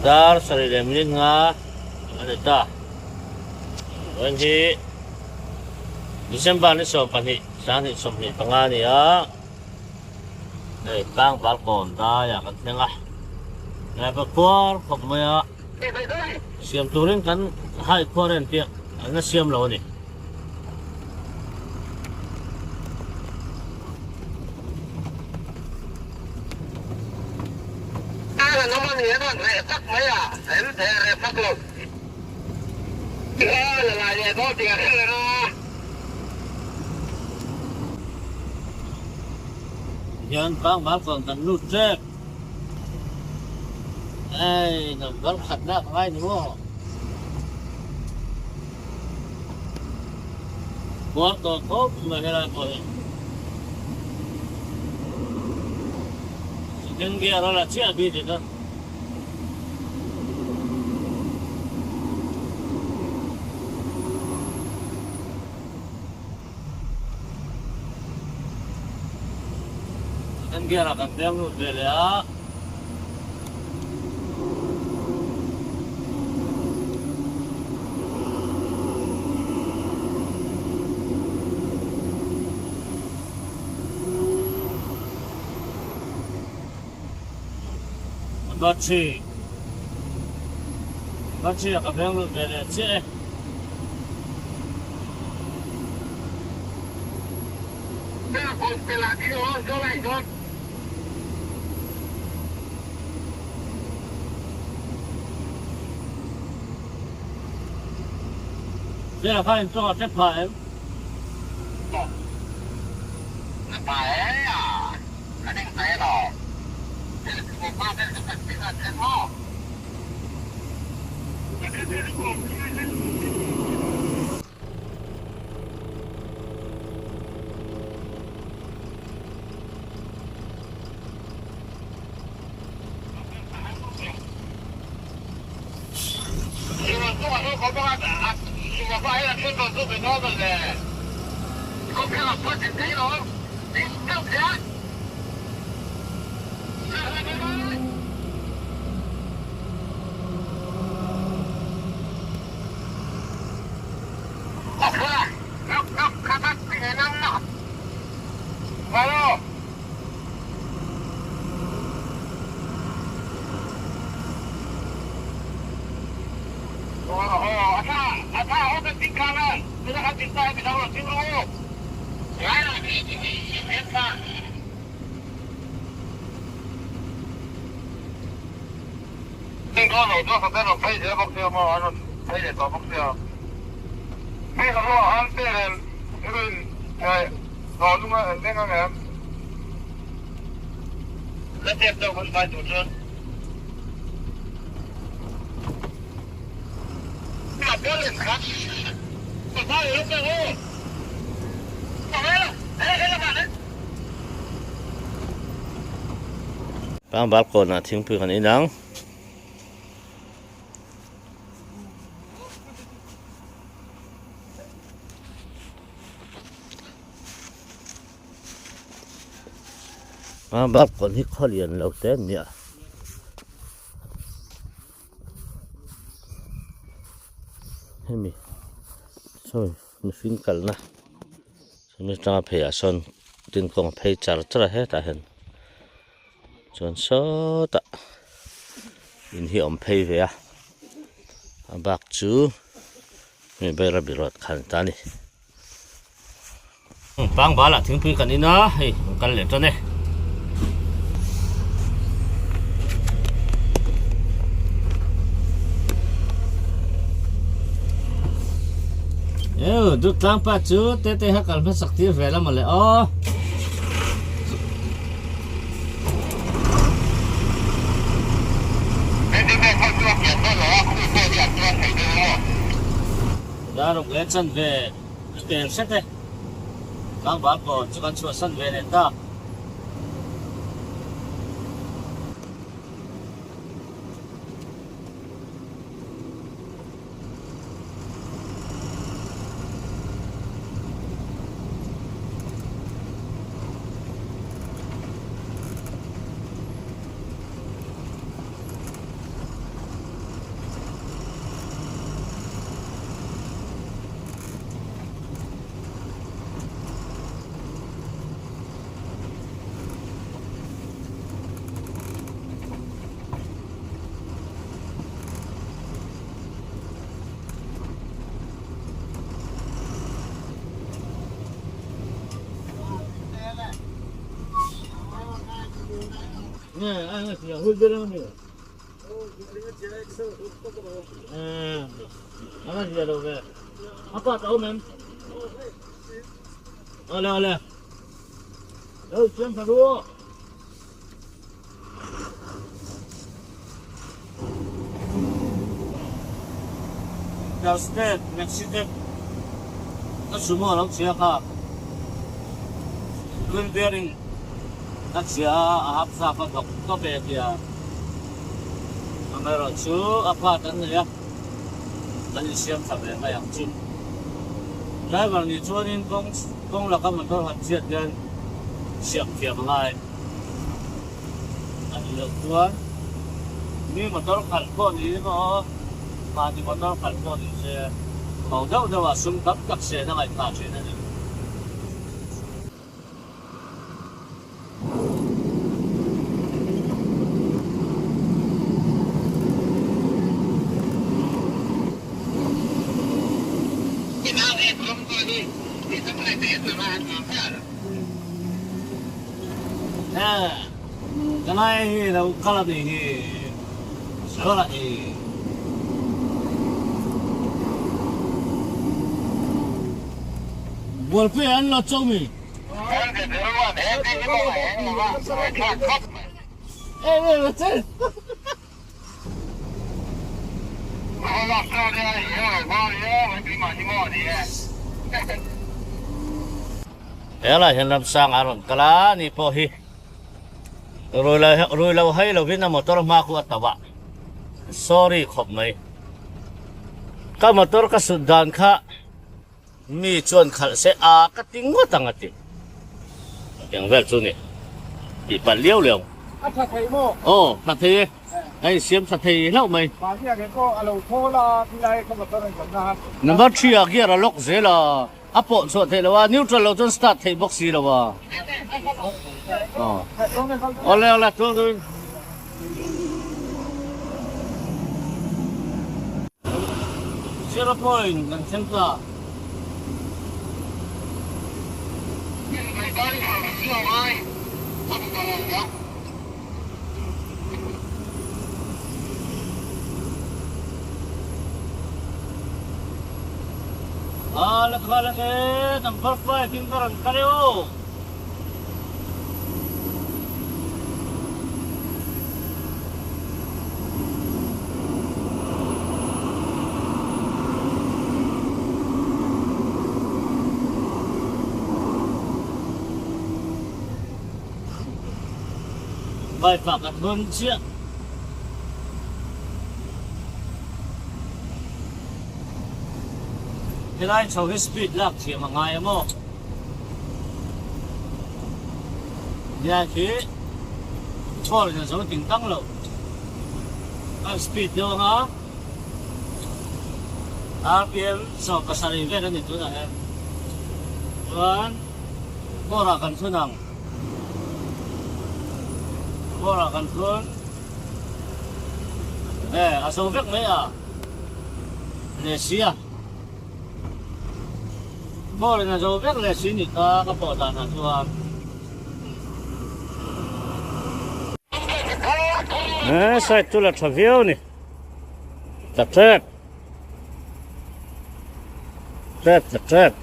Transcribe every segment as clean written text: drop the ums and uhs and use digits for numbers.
Dar sarih leh minute nga a ni ta. Vawiin hi December ni 12 2025 a ni a. Hei tlangval kawn daiah kan thleng a. Ka khuar khawp mai a. Siam turin kan hai khuar en piah an la siam lo a ni. Hian tlangval kawn kan lut tep. Hei number khat lak ngai ni maw? Kual tawh khawp mai helai pawh hi. Second gear a la chiah bik dik a. Second gear ah kan peng lut ve leh a. Battery battery ah ka peng lut ve leh chiah e. Vela kha in tawng a hrep phah em? Tlangval kawnah thingpui kan in ang. Tlangval kawn hi khaw lian lo te an nia. Hemi sawi mihring kalna sawmi atanga pheiah sawn tin kawng a phei char char a hetah hian chuan sawtah in hi a awm phei ve a a bak chu hemi Bairabi road khan ta a ni. Tlangval ah thingpui kan in a hei an kal leh tan e. Eu dut tlangpa chu te te ha kal hmasak tir ve la mawle aw. Daruk leh chanve a pel hret e. Tlangval kawn chu kan chhuahsan ve leh ta. Interstate accident a sumo a lo chhia kha wheel bearing a chhia a a hap zak a thawk tawp e tia amaherawhchu a part an nei a kan insiam tha ve mai ang chu driver nih chuanin kawng kawng laka motor han chhiat hian siam thiam a ngai a nih loh chuan mi motor khalh pawh niin emaw mahni motor khalh pawh ni se ho deuh deuh ah sum tam tak sen a ngaihthah thin a ni. Ka lai hi lo kal a nih hi sual a ni. Bualpui an lo cho mi. Helai hian ramsang a rawn kal a ni pawh hi rui lo hai lovin a motor hma khu a tauh a sorry khawp mai ka motor ka sut dan kha Mi chuan khalh se a ka ti ngawt ang a ti. Eng vel chu ni tih palh liau liau. A tha thei maw? Aw, tha thei e. A insiam tha thei hlauh mai. Mahni ah kher pawh a lo thawl a, khilai ka motor a inzawmna han. Number three ah gear a lock zel a, a pawh chhuah theih loh a, neutral lo chuan start theih bawk si lo a. Aw, awle awle, chuang chuangin. Zero point kan thleng ta. A la kha la e number 5 in ka rawn kal e aw. Vai fak a thawn chiah. Helai chho hi speed lak thiam a ngai a maw? Nia khi ball in a zo ting tang lo a speed deuh anga rpm 70 vel a ni tunah hian chuan ball ah kan thun ang ball ah kan thun e a zo vek mai a leh si a. Ball in a zo vek leh si ni kha ka pawh dan ah chuan. He side chu la tha viau ni. Tla tep. Tep tla tep.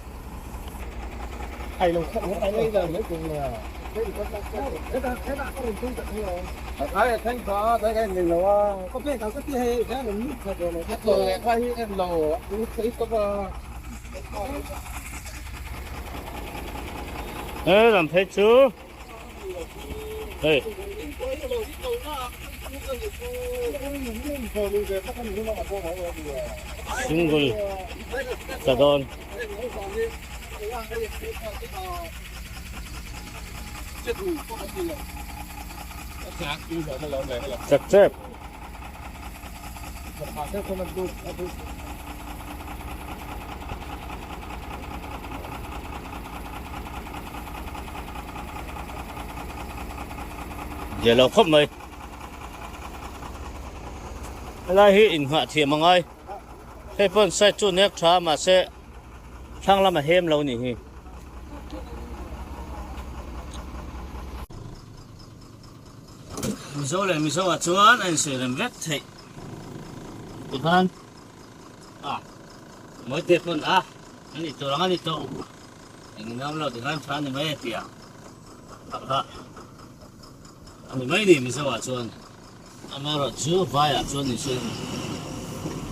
He lam phei chu hei single tla dawn. Chak chep. Zia lo khawp mai. Helai hi inngah thiam a ngai. Hei pawn side chu nek tha a mahse thlang lama hem lo nih hi. Mizo leh Mizo ah chuan a insawi rem vek theih tikhan a Mawite pawn a a nih tur ang a ni tawh eng in awm lo tikhan tha a ni mai a ti ang a kha a ni mai ni Mizo ah chuan amaherawhchu vai ah chuan insawi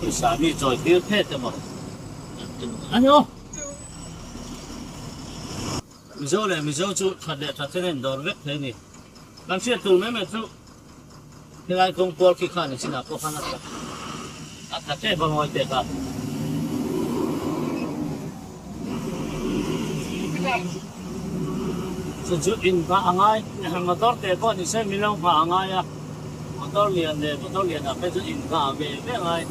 pawisa mi chawi tir phet emaw a ni aw. Mizo leh Mizo chu that leh that ten a indawr vek thei a ni. Kan hriat tur mai mai chu helai kawng kual khi khan chinah pawh khan a tla a tla tep a ngawi tep a. Chu chu in nghah a ngai motor te pawh ni se min lo nghah a ngai a, motor lian leh motor lianah phei chuan in nghah ve ve a ngai.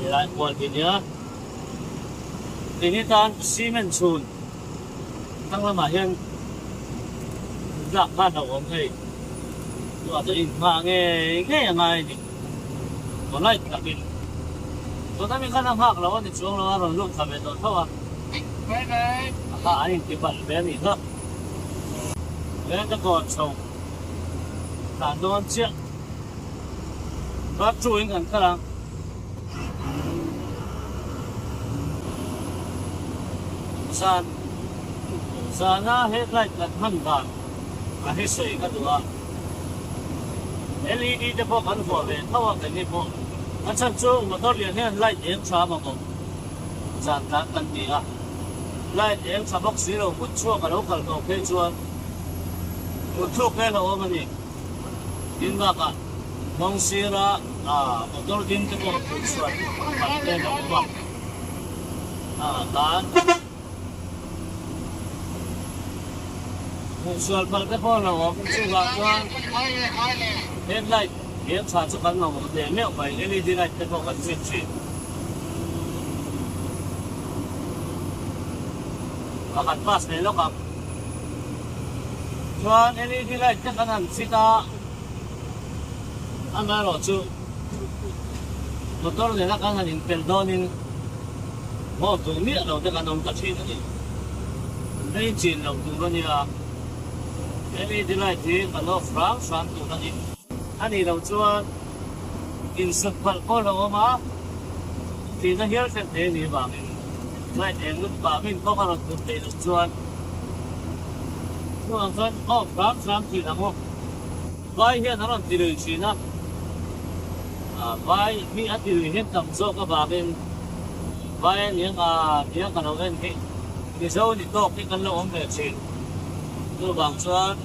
Helai kual khi nia. Tih tan cement chhun thlang lamah hian tlak khan a awm hei. Chuvang chuan inhmah ngei ngei a ngai a ni. Polite takin. Tuna mi khan a nghak lo a ni chuang lo a rawn lut thla ve tawh tho a. A kha an inti palh ve a nih kha. Veng ka kawr chho tlan dawn chiah. Part 2 in kan kal ang. Zan zana headlight kan hman dan a hi sawi ka duh a. LED te pawh kan vuah ve tho a keini pawh. A chhan chu motor lian hian light eng tha mamawh zan tlan kan ti a. Light eng tha bawk si lo mut chhuak a lo kal tawh phei chuan mut thluk vel a awm a ni. Tin bakah kawng sira motor ding te pawh hmuh chhuah khat vel a awm a, tan hmuh sual palh te pawh lo awm chuvang chuan headlight eng tha chu kan mamawh teh meuh mai LED light te pawh kan chhit thin. Pakhat pass leh lawk ang. Chuan LED light te kan han chhit a, amaherawhchu motor nena kan han inpelh dawnin haw tur miah lo te kan awm ta thin a ni. Lei chin loh tur a nia, LED light hi kan off hram hram tur a ni. A nih loh chuan insuk palh pawh lo awm a, tihna hial thlen thei a nih vangin light eng lut pah min kawng a rawn tum theih loh chuan Chuvang chuan off hram hram thin ang u. Vai hian a rawn ti lui thin a, vai hi a ti lui hian tam zawk avangin vai a nia nga nia ka lo en hi Mizo ni tawk hi kan lo awm ve thin. Chuvang chuan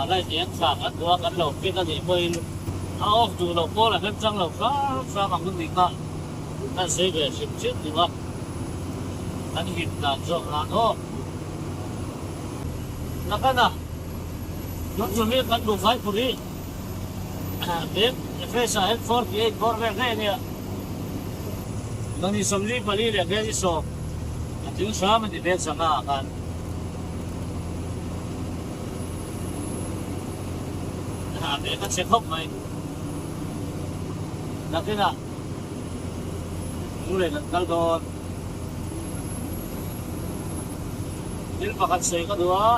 light eng thlak a duh a kan lo fit a nih pawhin a off duh loh pawl a hlep chang lo hram hram ang ni kha kan sawi ve hrim hrim duh a, kan him dan zawk nan aw. Nakana tun chu mi kan duh fai phur hi bag Efesa hian 48 bawr vel daih a nia. Mahni 44 leh kg 10 a tling hram a ni bag sangha ah khan. A bag a chhe khawp mai. Nakinah Lunglei kan kal dawn. Thil pakhat sawi ka duh a,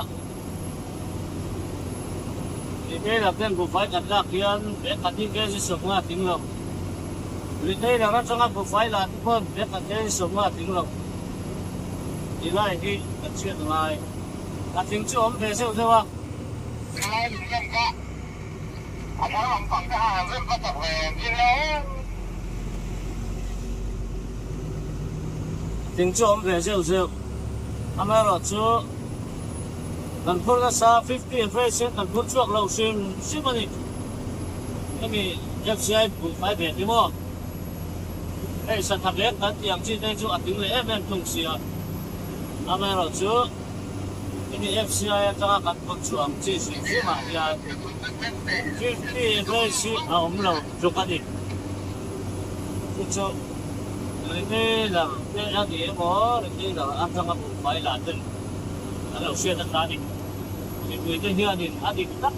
Retailer ten buhfai kan lak hian bag khat hi kg 50 a tling lo. Retailer atanga buhfai la te pawn bag khat kg 50 a tling lo tih lai hi kan chhiat a ngai. A tling chu awm ve zeuh zeuh a. Helai min rem kha a thar lampang te han rem va chak ve zir lo. Tling chu awm ve zeuh zeuh. Amaherawhchu kan phur nasa 50 average hian kan phur chhuak lo hrim hrim a ni. Hemi FCI buhfai ve ti maw? Hei sangha bag kan tih ang chi te chu a tling leh em em thung si a. Amaherawhchu hemi FCI atanga kan phur chhuah ang chi hrim hrimah hian 50 average hi a awm lo tluk a ni. Chu chu retailer te a ni emaw retailer atanga buhfai lah ten an lo hriat a ta a ni. Mipui te hianin a dik tak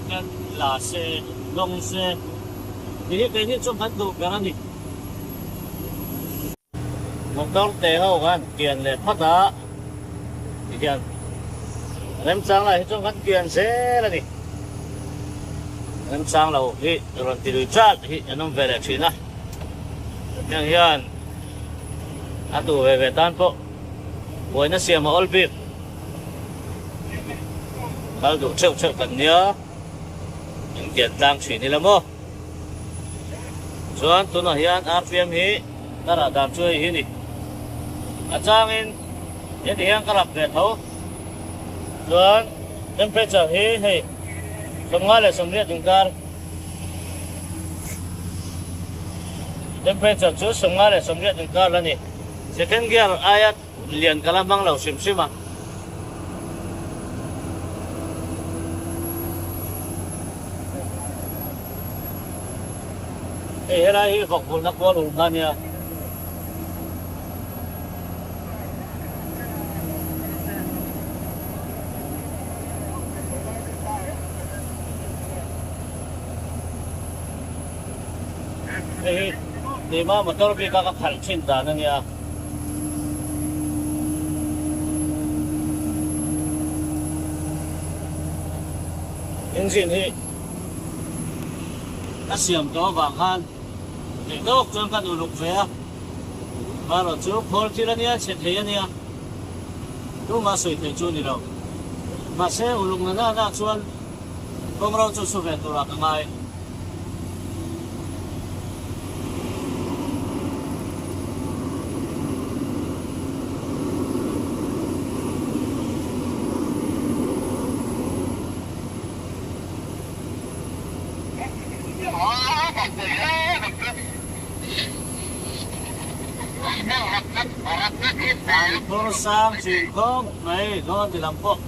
hian la se, lawng se tih hi keini chu kan duh ber a ni. Motor te ho khan kian leh phawt a tihian. Remchang lai hi chuan kan kian zel a ni. Remchang lo hi rawn ti lui chat hi an awm ve leh thin a. Heng hian a tu ve ve tan pawh buaina siam a awl bik. Kal duh theuh theuh kan nia, in kian tlang thin ila maw? Chuan tunah hian RPM hi ka rah dan chu hei hi ni. A changin heti hian ka rap ve tho. Chuan temperature hi hei 58 inkar temperature chu 58 inkar la ni. Second gear aia lian ka la hmang lo hrim hrim a. Hei helai hi vawk vulhna kual ul kha ania. Hei hi keimah motor bik a ka khalh thin dan ania. Engine hi a siam tawh avang khan theih tawk chuan kan uluk ve a, erawh chu khawl thil ania, chhe thei ania, tumah sawi theih chu a ni lo. Mahse uluk na na na chuan kawng ro chu su ve turah ka ngai. Phur sang thin khawp mai dawn ti lam pawh.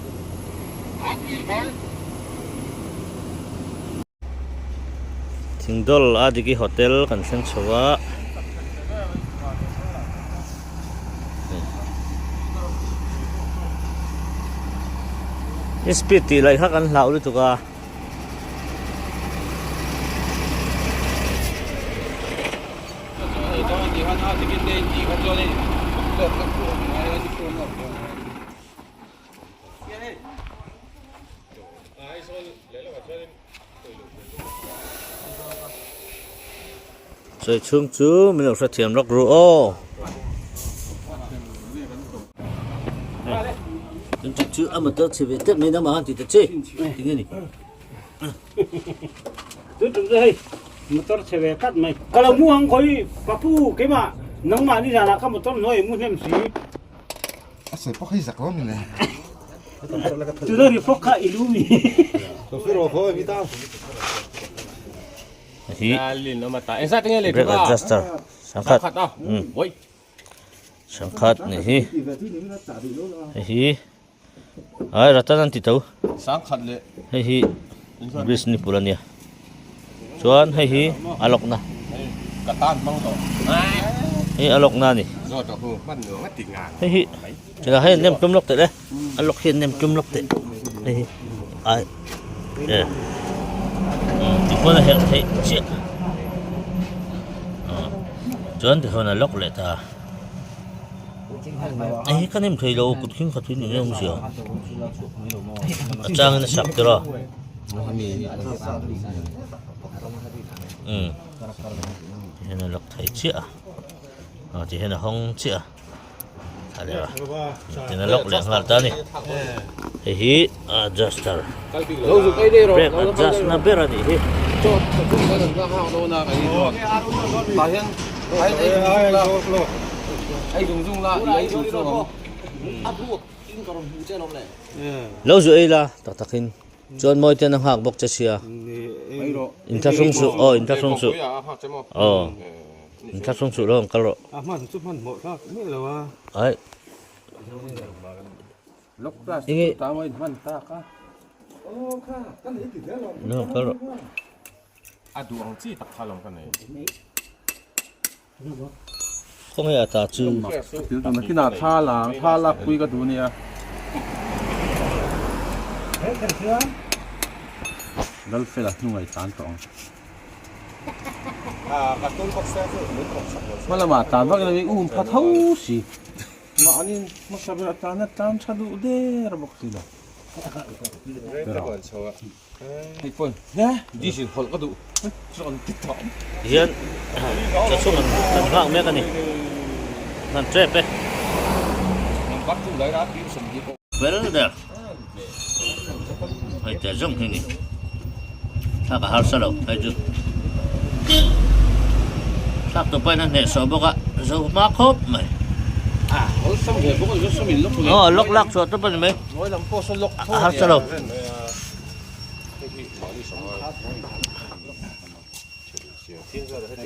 Thingdawl a Diki Hotel kan thleng chho a. I speed tih laih kha kan hlau lutuk a. Sawi chhung chu min lo hrethiam rawk ru aw. Kan tih chu a motor chhe ve tep mai na mah han ti ta che tinge ni. Tu tum chu hei motor chhe ve tlat mai. Ka lo mu ang khawi papu keimah nangmah ni zanah ka motor hnuai mu hnem si. A sawi pawh hi zak lo ni le. Tuna ri fawk kha i lu mi. Hi brake adjuster sangkhat sangkhat ni hi hei hi ai ratan an ti tho hei hi grease nipple ania chuan hei hi a lock na hei a lock na a ni hei hi chutah hian nem tum lawk teh le a lock hian nem tum lawk teh hei hi ai e tichuan a herh theih chiah chuan tichuan a lock leh ta hei hi ka nem thei lo kut khing khat hi ni ngei awm sia a changin a sak tir a. Umm tihian a lock thei chiah a ah tihian a hawng chiah a a leh a tin a lock leh nghal ta a ni hei hi adjuster brake adjust na ber a nih hi. Lo zu ei la tak takin. Chuan mawi ten a nghak bawk che sia. Inthlahrung suh aw inthlahrung suh aw inthlahrung suh lo ang kal rawh. Ai Ingi Lo ang kal rawh. Khawnge a ta chu? Nakinah thla la thla lak pui ka duh nia. Lalfela hnungai tlan tawh ang. Hma lamah tlan vak ila um pha tho si. Mahni hmasa ber a tlan a tlan tha duh der bawk si lo. Hei phone he diesel hawlh ka duh chuan ti tawh. Hian chaw chhung an kan nghak mek a ni. An tep e. Fel der. Hei te zawng hi ni. Thlak a harsa lo hei chu. Thlak tawh pawhin a hnehsawh bawk a zo hma khawp mai. Aw lawk lak chhuah tawp a ni mai. A harsa lo.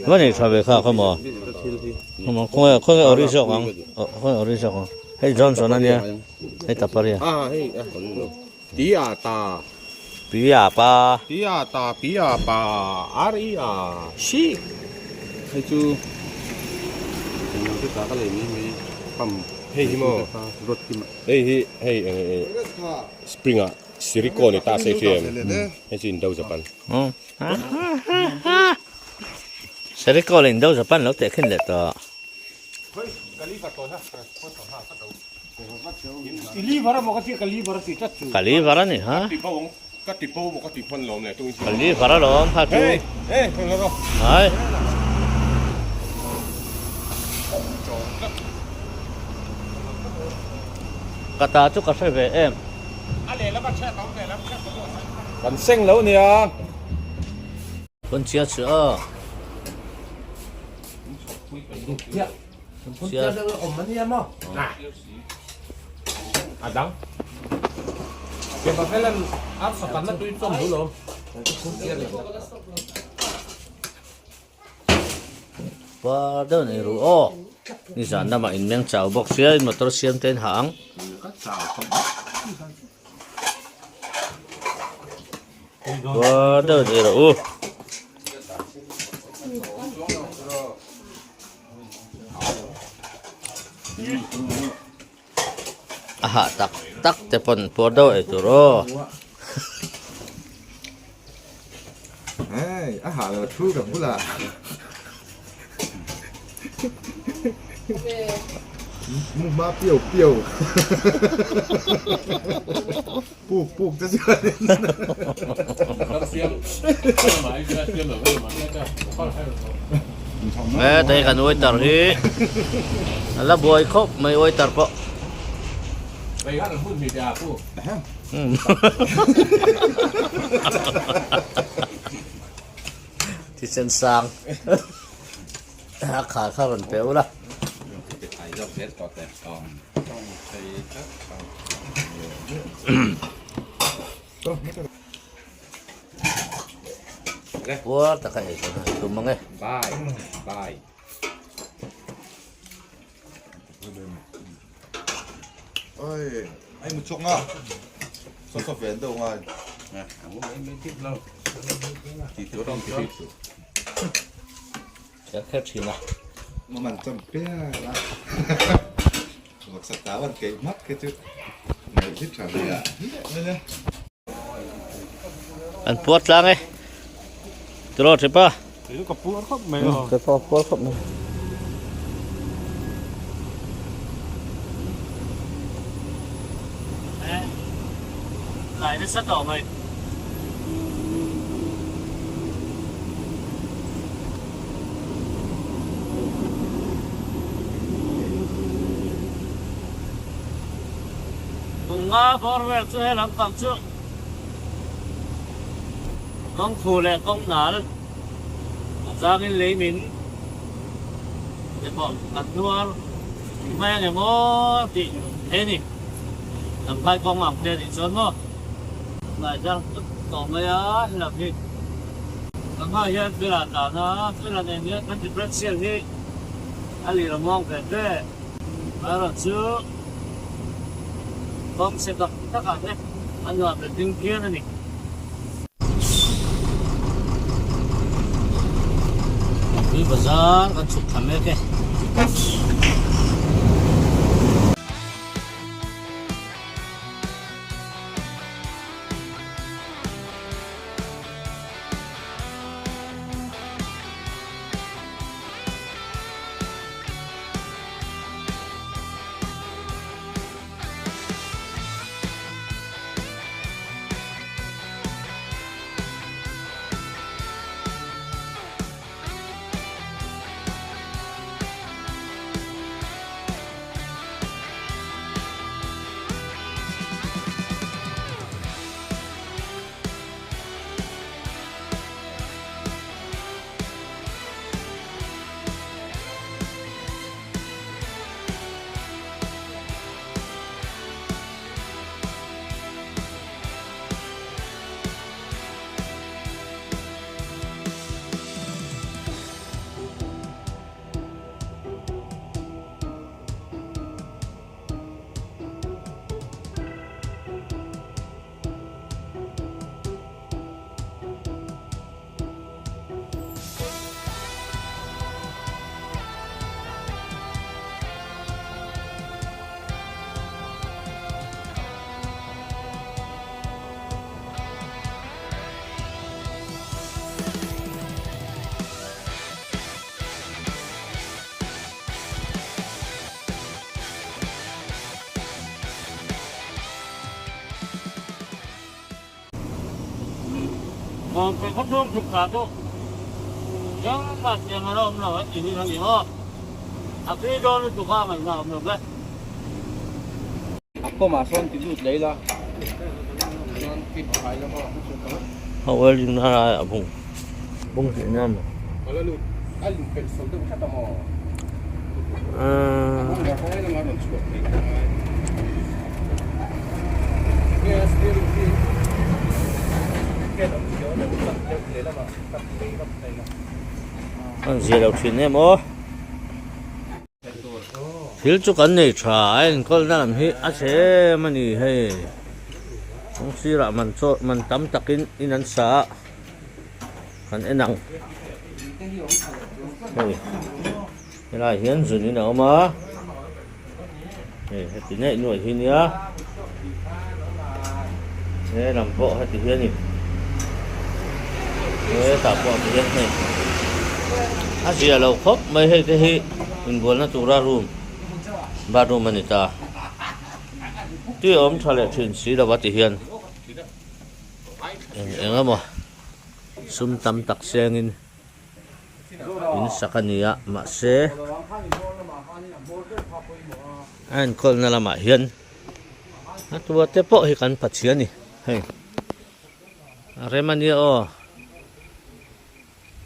Va nei tha ve kha kha maw khawnge khawnge ori zawk ang khawnge ori zawk ang hei Johnson a nia hei Taparia a hei a ti a ta pi a pa ti a ta pi a pa r e a shi hei chu ta ka lei mai mai pam hei hi maw hei hi hei eng spring ah Sirikon i ta sei hri em? Hei chu Indo Japan. Sirikon Indo Japan lo teh khin leh tawh. Ka liver a ni ha. Ka liver a lawm kha chu. Hai. Ka ta chu ka hre ve em. Kan seng lo nia. Phun chia chu aw. Phun chia awm a nia maw? A dang. Kepa felan a sapan na tui chawm duh lo. Pa deuh nei ru aw. Nizan lamah in meng chau bawk sia in motor siam te in ha ang. Pa deuh nei rawh u. A hah tak tak te pawn puar deuh ei tur aw. Hei a hah lo thu ka bulah. Mu hma piau piau. Puk puk te chuan in. He kan waiter hi a la buai khawp mai waiter pawh. Thisen sang a khar kha rawn pe ula. Puar taka ei chu han tum ang e. Bye bye. Oi, ai mu chok nga. So so ven deuh ngai. Kher kher thin a. Man cham pe la. Vak sa ta van kei mat ke chu. Nei hit tha nia. An puar tlang e. Tiraw Thipa. Ka puar khawp mai aw. Ka puar khawp mai. Lai nasa tawh mai. Tunga bawr vel chu he lampang chu kawng khu leh kawng nal a changin lei min te pawh kan nuar mai ang em aw tih thei a ni. Lamphai kawng ang te anih chuan maw ngaihdan tawp tawh mai a helam hi Tunah hian Fela tan a Fela nen hian kan differential hi a lir a muang ve ve. Erawh chu kawng chhe tak tak ah te a nuam leh ding phian a ni. Tui bazar kan chhuk thla mek e. Kawngpui khaw chhung chhuk thla chu engmah tiang a la awm lo a ti hi a ni maw? A tui dawn lutuk a ngaihna a awm lo ve. A kawmah sawn ti lut leh ila chuan clip a kai lama a chhuak ang. A welding na laiah bung bung hlih na maw? A la lut a inpelh sawl deuh hret a maw? A bung leh khawngaih lama rawn chhuak theih a ngai. Nge a steering hi ken awm si lo a cut deuh lehlamah cut phei rap thei la. An zia lo thin em aw. Thil chu kan nei tha a enkawlna lam hi a chhe em a ni hei kawng sirah man chaw man tam takin in an sa a kan en ang hei helaiah hian zun in a awm a hei heti neih nuaih hi nia he lam pawh heti hi a ni hetah pawh ti hian hei a zia lo khawp mai hei te hi inbualna tura room bathroom a ni ta tui a awm tha leh thin si lo a ti hian eng eng emaw sum tam tak sengin. In sak a ni a mahse a enkawlna lamah hian a tua te pawh hi kan pachhia a ni hei a rem a nia aw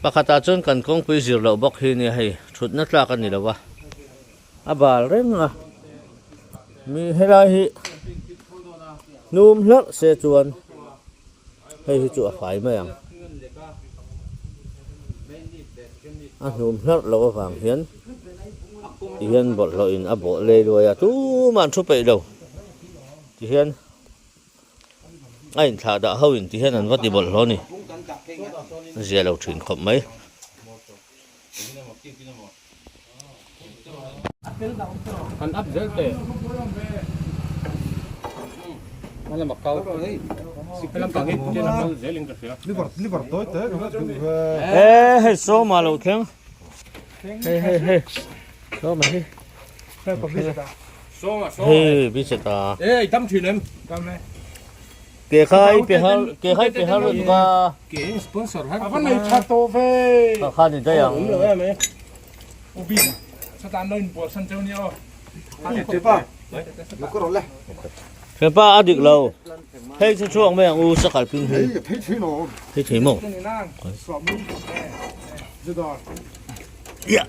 pakhatah chuan kan kawngpui zir loh bawk hi nia hei thutna tlak a ni lo a a bal reng a mi helai hi hnum hlarh se chuan. Hei hi chu a fai mai ang. A hnum hlarh loh avang hian ti hian bawlhhlawh in a bawh lei luai a tumah an thu peih lo ti hian a inthlah dah ho in ti hian an va ti bawlhhlawh a ni a zia lo thin khawp mai. An up zel teh. E hei sawma lo thleng hei hei hei sawma hi hei biseta e dam thin em ke khai pe har ke khai pe har lut ka ke sponsor har Avan nei tha to ve. Kha kha ni daih ang. Ubi satan lo in bual san cheu ni aw. Hepa a dik lo. Hei chu chhuak mai ang u sakal ping hi. Hei thei maw? Ya.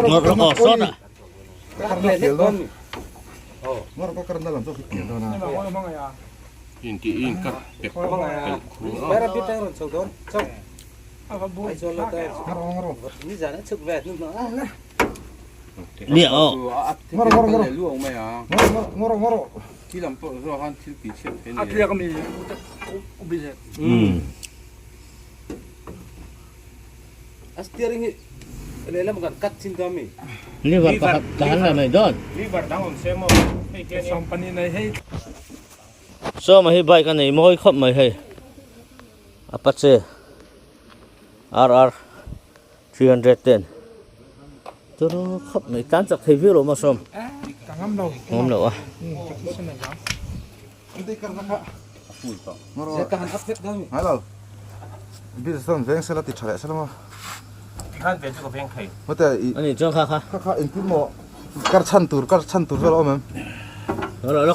Ngor rawh aw sawt ah. Nia aw. A steering hi lehlam kan cut chin dawn mi? Liver pakhat ka han la mai dawn. Liver dang awm se maw? Hei hian in. Company nei hei. Sawma hi bike a nei mawi khawp mai hei. Apache RR 310 turu khawp mai tan chak thei viau lo maw sawm? Ka ngam lo. Ngam lo a. Ani chuan kha kha. Kar chhan tur kar chhan tur vel a awm em? Lo lo.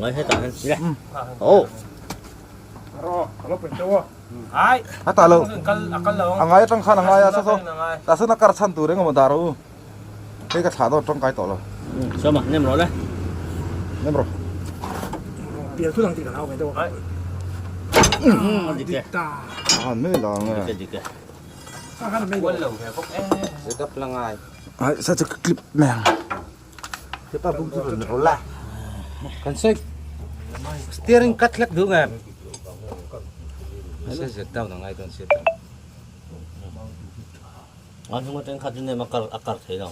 Ngai hetah hian le. Oh. A tah lo. A ngai atang khan a ngai a saw saw. Tah sawn a kar chhan tur engemaw dah rawh u. Hei ka thlah dawn tangkai tawh lo. Sawma nem rawh le. Nem rawh. Pian thu dang tih ka hlau ve deuh a. Dik e. A mai lo ang e. Dik e dik e. Ai sa chu clip mai ang. Hepa bung chu rawn rawlh la. Kan sawi steering cut hlek duh nge? Se zet down a ngai dawn sia ta. A hnung atang kha chu nem a kar a kar thei lo.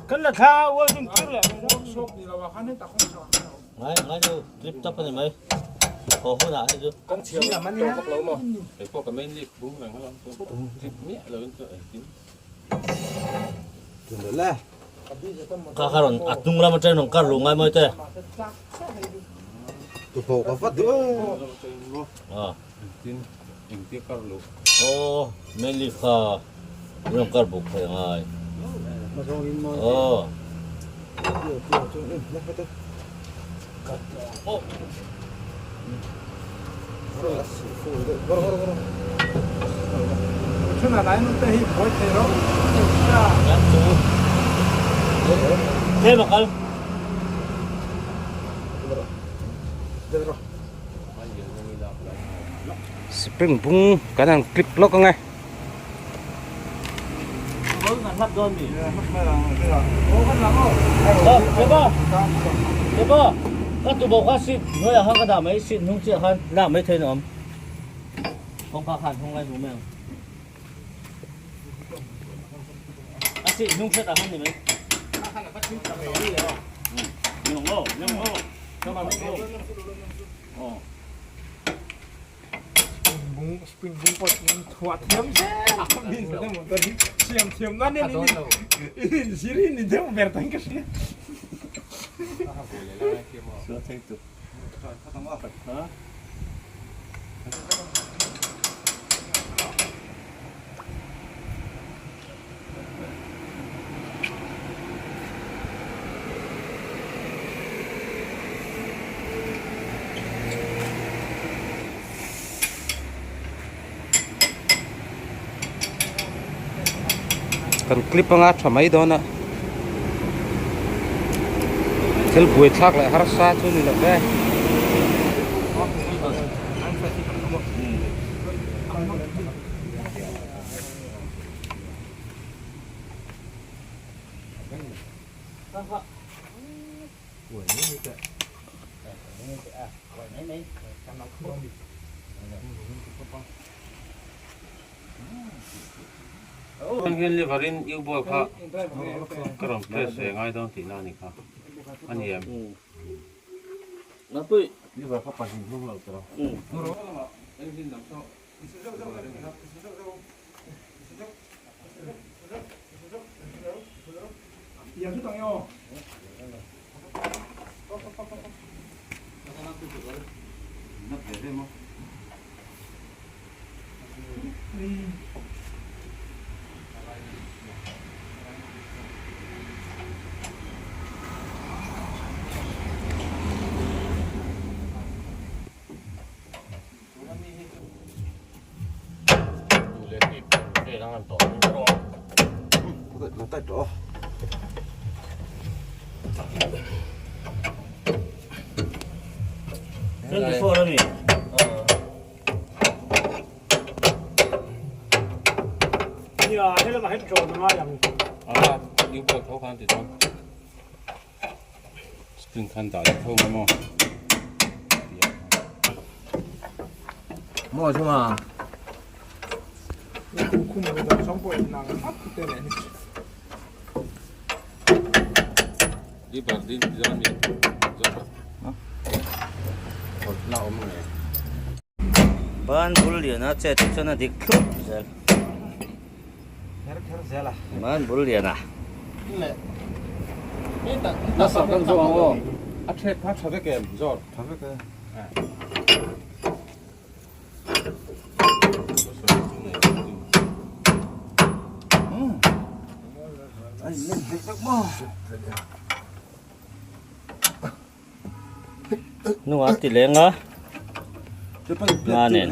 Kan la thla welding tir leh Ngai ngai lo clip tap ani mai. Haw hunah hei chu. Kan chhiar lam ani tawh vak lo maw? Hei pawh ka main leaf bung reng alawm chu. Clip miah lo in chu engtin. Tun le. Kha kha rawn a hnung lam atangin rawn kar luh ngai mawi te. Tuhlawh ka vat duh a. Aw main leaf kha in rawn kar buk thei angai. Aw. Spring bung kan han clip lawk ang e. Ka tubo kha seat hnuaiah khan ka dah mai seat hnung chiah khan lak mai theiin a awm kawngka khan hnung lai hmu mai ang a seat hnung hretah khan ni mai Spring bung pawh chu thuah thiam zel min te motor hi siam thiam nan in in zir in ni deuh ber tan ka hria. Kan clip anga tha mai dawn a thil buaithlak leh harsa chu ni lo ve. Hian lever in U-boy kha ka rawn press ve ngai dawn tihna a ni kha a ni em? Lever kha pahnih hnung lo tawh. Spring khan dah tho mai maw. Maw chunga. Di bar din zawn mi zawn. La awm nge. Ban bul liana chet chuan a dik thlup zel. Ban bul liana. Nasa kan zawng ang aw. A thet kha tha vek em zawr. Tha vek e. Hnungah ti leng a nga nen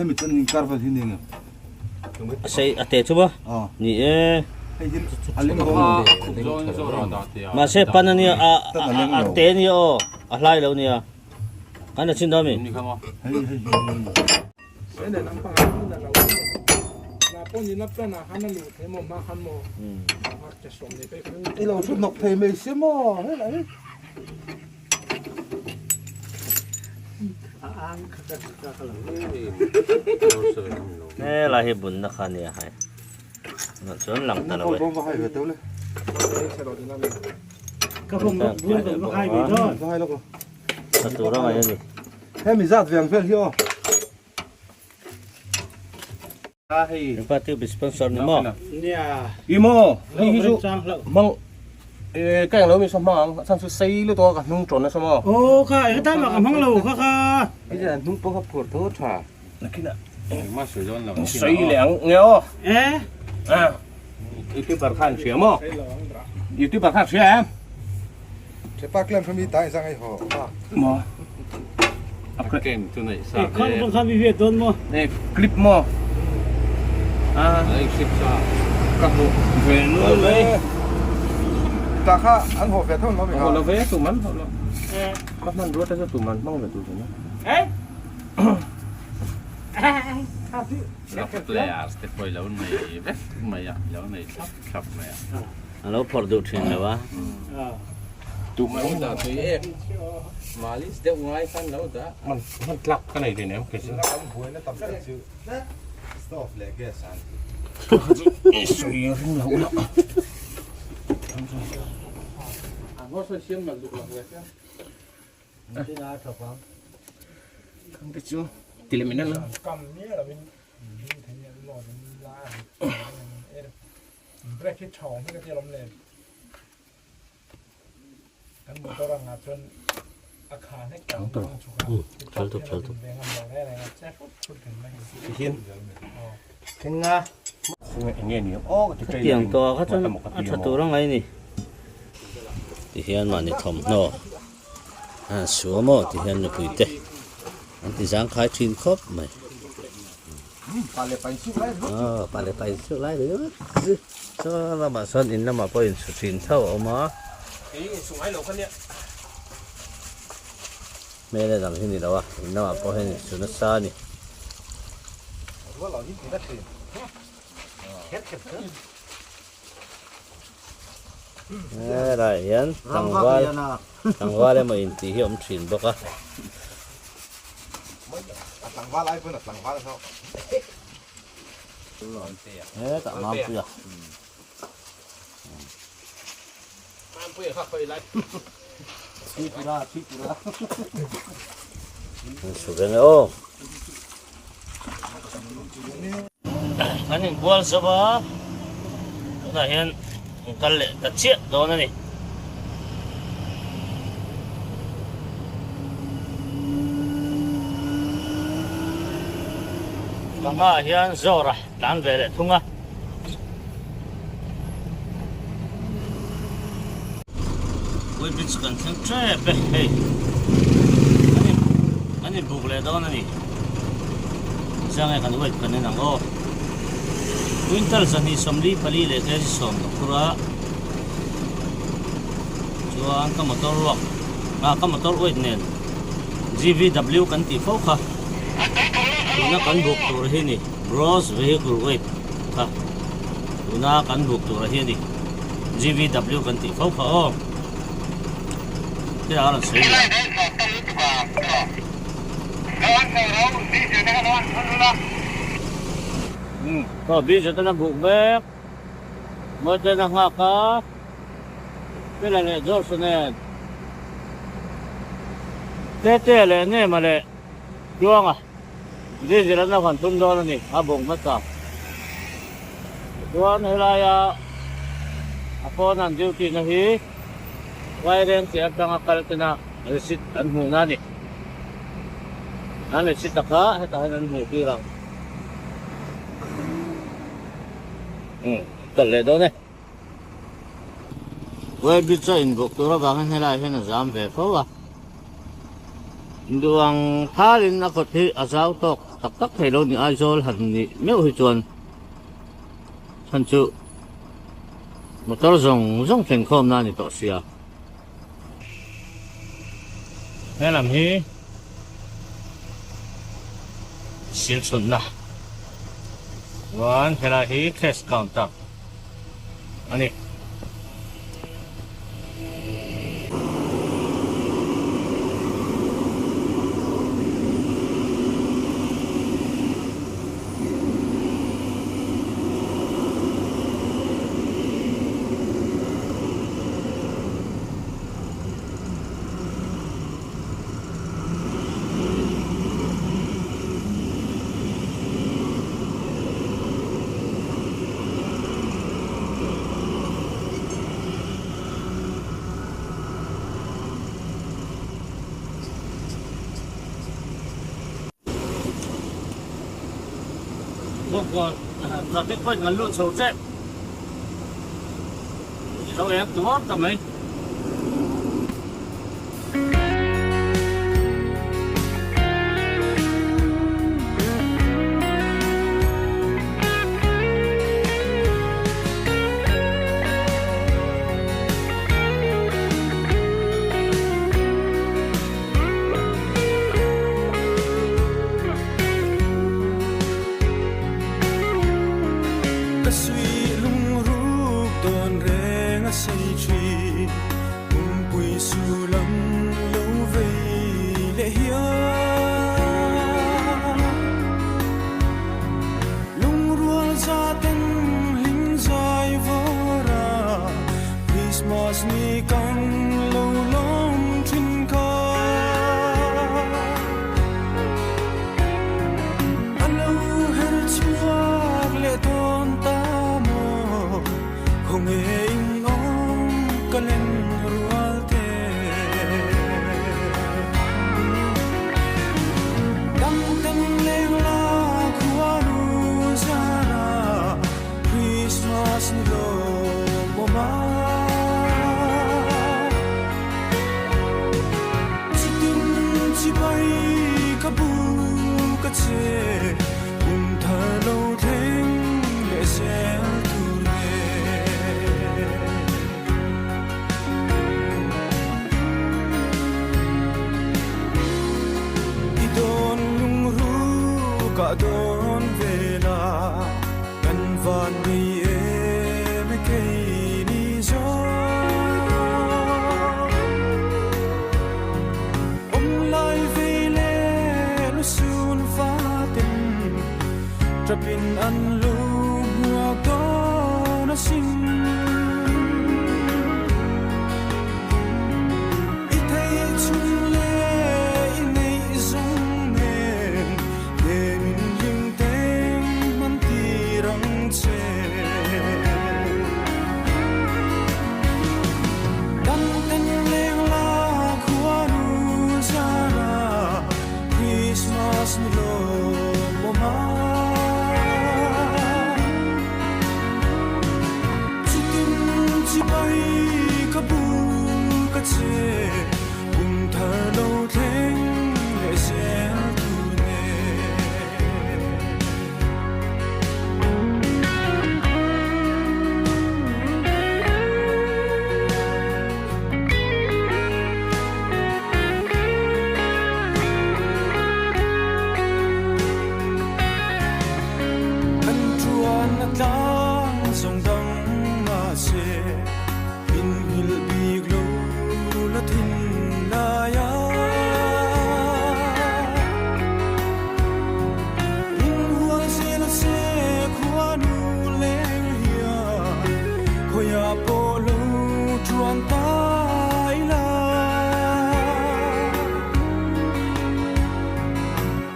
a sei a te chu maw ni e mahse pan ania a a te ania aw a hlai lo ania kan la chhin dawn mi. I lo thut hnawk thei mai si maw helai hi. Helai hi bunna kha ania hai chuan lang ta lo e. Ka tur a ngai a ni. Hemi zat veng vel hi aw. Party sponsor ni maw? Nia. I maw? Hei hi chu mang Ka englo mi saw hmang ang, a chhan chu sei lutuk a ka hnung tawn nasa maw? Aw kha eng atan mah ka hmang lo kha kha. Hei chuan hnung pawh kha phur tho tha. Nakinah engmah sawi dawn lo. Sawi leh ang nge aw. Eh. Youtuber khan hria maw? Youtuber khan hria em? Thepa claim kha mi ta in sang ei haw. Maw. A claim chu neih sa ve. Khan khan khan mi ve dawn maw? Ne clip maw? A. Ai clip sa. Ka hmu ve nual mai. Ta kha an haw ve tho lo mi kha. Haw lo ve tu man haw lo. Ka hman ruat a chu tu man hmang ve tu chu na. Eh. Players te pawh i lo nei vek mai a, i lo nei thlap thlap mai a. A lo phawrh duh thin lo a. Lo dah tui ek malis deuh ngai khan lo dah. Hman hman tlak ka nei thin em kei chu. Kan buaina tam tak chu stove leh gas an ti. Sawi ring lo la. Khang te chu ti leh min la. Khatiang tawh ah kha chuan a tha tur a ngai a ni. Tihian mahni thawmhnaw a han suam aw tihian nupui te an ti zangkhai thin khawp mai. Aw pa leh pa insuk lai ringawt chu saw lamah sawn in lamah pawh insu thin tho a awm a. Hmel a dang hi ni lo a, in lamah pawh hian insu nasa a ni. Helaiah hian tlangval tlangval emaw intih hi a awm thin bawk a. Hetah Mampuia. Su reng e aw. Kan inbual zo a, tunah hian an kal leh ta chiah dawn a ni. Ka hmaah hian Zawra tlan ve leh thung a. Weight bridge kan thleng tep e hei an in buk leh dawn a ni chiang e kan weight kan en ang aw quintal 244 leh kg sawm ka phur a chuan ka motor ruak ah ka motor weight nen GVW kan tih fo kha tuna kan buk tur hi ni gross vehicle weight kha tuna kan buk tur hi a ni. GVW kan tih fo kha aw. Tia a rawn sawi leh. Aw Bijou ten a buk mek. Mawi ten a nghak a. Fela leh George nen. Tete leh Nema leh Tluanga. Diesel an lo han tum dawn a ni, a bawng hmasa. Chuan helaia a phone an duty na hi Vaireng tih atanga kal tena receipt an hmuhna a ni. An receipt a kha hetah hian an hmuh tir ang. Umm kal leh dawn e. Weighbridge a inbuk tur avangin helaiah hian a zam ve fo a. Duang thalin a kawt hi a zau tawk tak tak thei lo ni Aizawl han nih meuh hi chuan chhan chu motor zawng zawng thlen khawmna a ni tawh sia. He lam hi sil chhunna chuan helai hi cash counter a ni. Bawngkawn traffic point kan lut chho tep. Lo eng tuar ta mai. Ka sui lungruk dawn reng a sei thin, pumpui sulam lo vei leh hian. Lungrual za ten hlim zai vawr a, Christmas ni kan lo lawm thin kha. A lo her chhuak leh dawn ta maw, khawnge in awm ka len rual te. Dam ten leng la khua nu zan a, Christmas ni lawm awm a. Chitin chibai ka bu ka che, kum thar lo thleng leh zel tur nge. I dawn lungruk ah dawn vel a, kan van nei em e kei ni zawng. Awm lai ve leh lu sun fatin tapin an lu hmuak dawn asin. I theih chhun leh i neih zawng nen hnemin hlim teng hman tir ang che. Dam ten leng la khua nu zan a, Christmas ni lawm awm a. Chutin chibai ka bu ka che, kum thar lo thleng leh zel tur nen. Kan tuan a tlang zawng dang mahse min nghilh bik lo la thin lai a. Min hual zel se khuanu leng hian khawiah pawh lo tuan ta ila.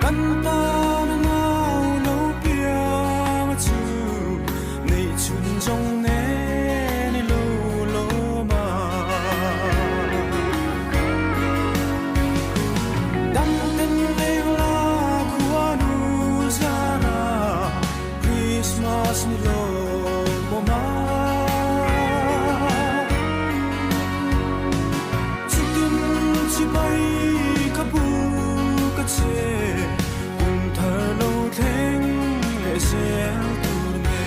Kan tan a ngau lo piang a chu neih chhun zawng nen i lo lawm a. Dam ten leng la khuanu zan a, Christmas ni lawm awm a. Chutin chibai ka bu ka che, kum thar lo thleng leh zel tur nen.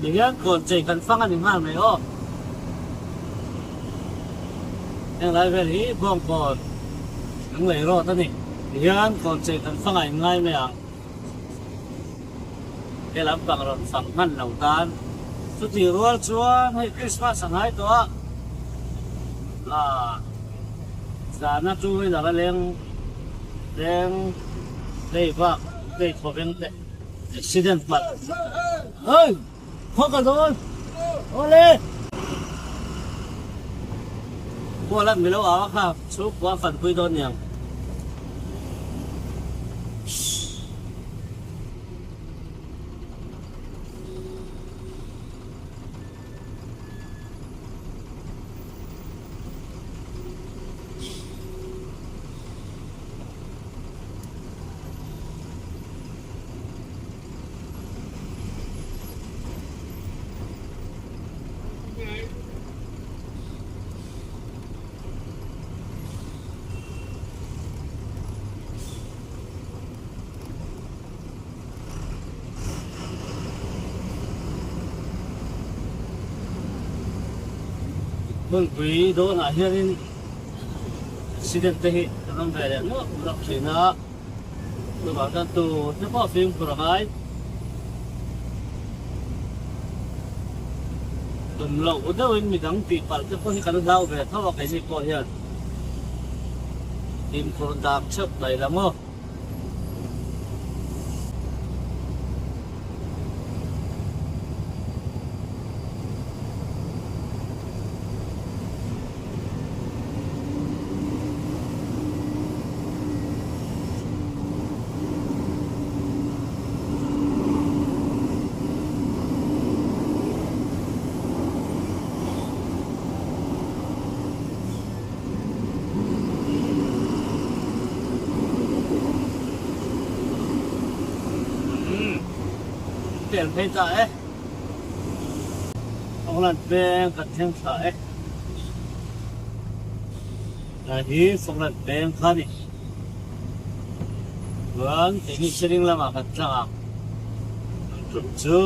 Tihian kawn chei kan fang a ni nghal mai aw. Heng lai vel hi Bawngkawn Lunglei Road a ni. Tihian kawn chei kan fang a inngai mai ang. He lampang rawn fang hman lo tan chutih rual chuan hei Christmas a ngai tawh a, ah zana chu hei laka leng leng lei bak lei thaw veng te accident palh hei khaw ka dawn awle Kuala milo au a kha chhungkua fanpui dawn niang. Hmunpui dawnah hianin accident te hi kan awm ve leh nuap nuap thin a, chuvang chuan tu te pawh fimkhur a ngai. Tum loh deuhin midang tih palh te pawh hi kan hlau ve tho a keini pawh hian fimkhur dak theuh mai la maw. Tel phei ta e. Auckland peng kan thleng thla e. Lai hi Auckland peng kha ni. Chuan keini Siring lamah kan tlang ang. Chu.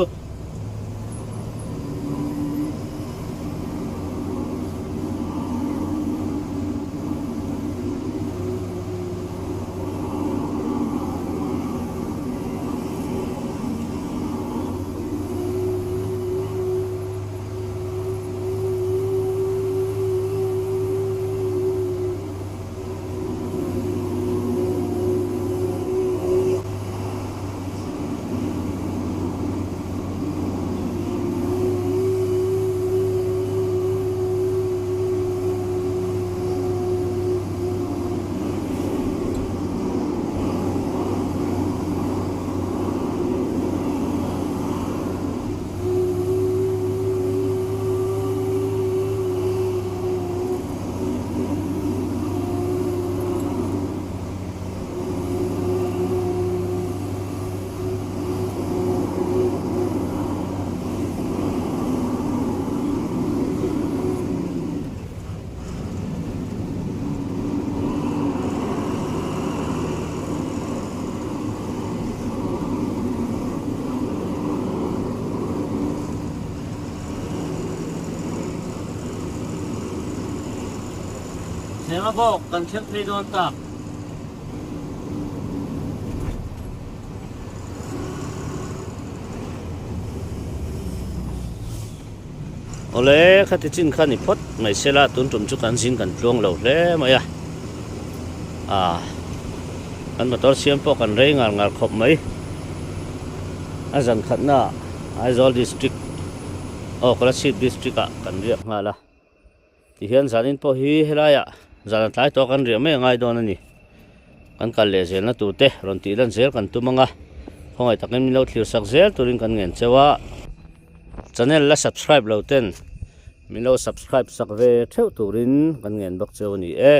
Thlenga bawk kan thleng phei dawn ta. Awle khati chin kha ni phawt mai sela tun tum chu kan zing kan tluang lo hle mai a ah kan motor siam pawh kan rei ngar ngar khawp mai a zan khatna Aizawl district aw Kolasib district ah kan riak nghal a. Tihian zanin pawh hi helaiah zan a tlai tawh a kan riah mai a ngai dawn a ni. Kan kal leh zelna tur te rawn tih lan zel kan tum ang a, khawngaih takin min lo thlir sak zel turin kan ngen cheu a. Channel la subscribe lo ten min lo subscribe sak ve theuh turin kan ngen bawk cheu a ni e.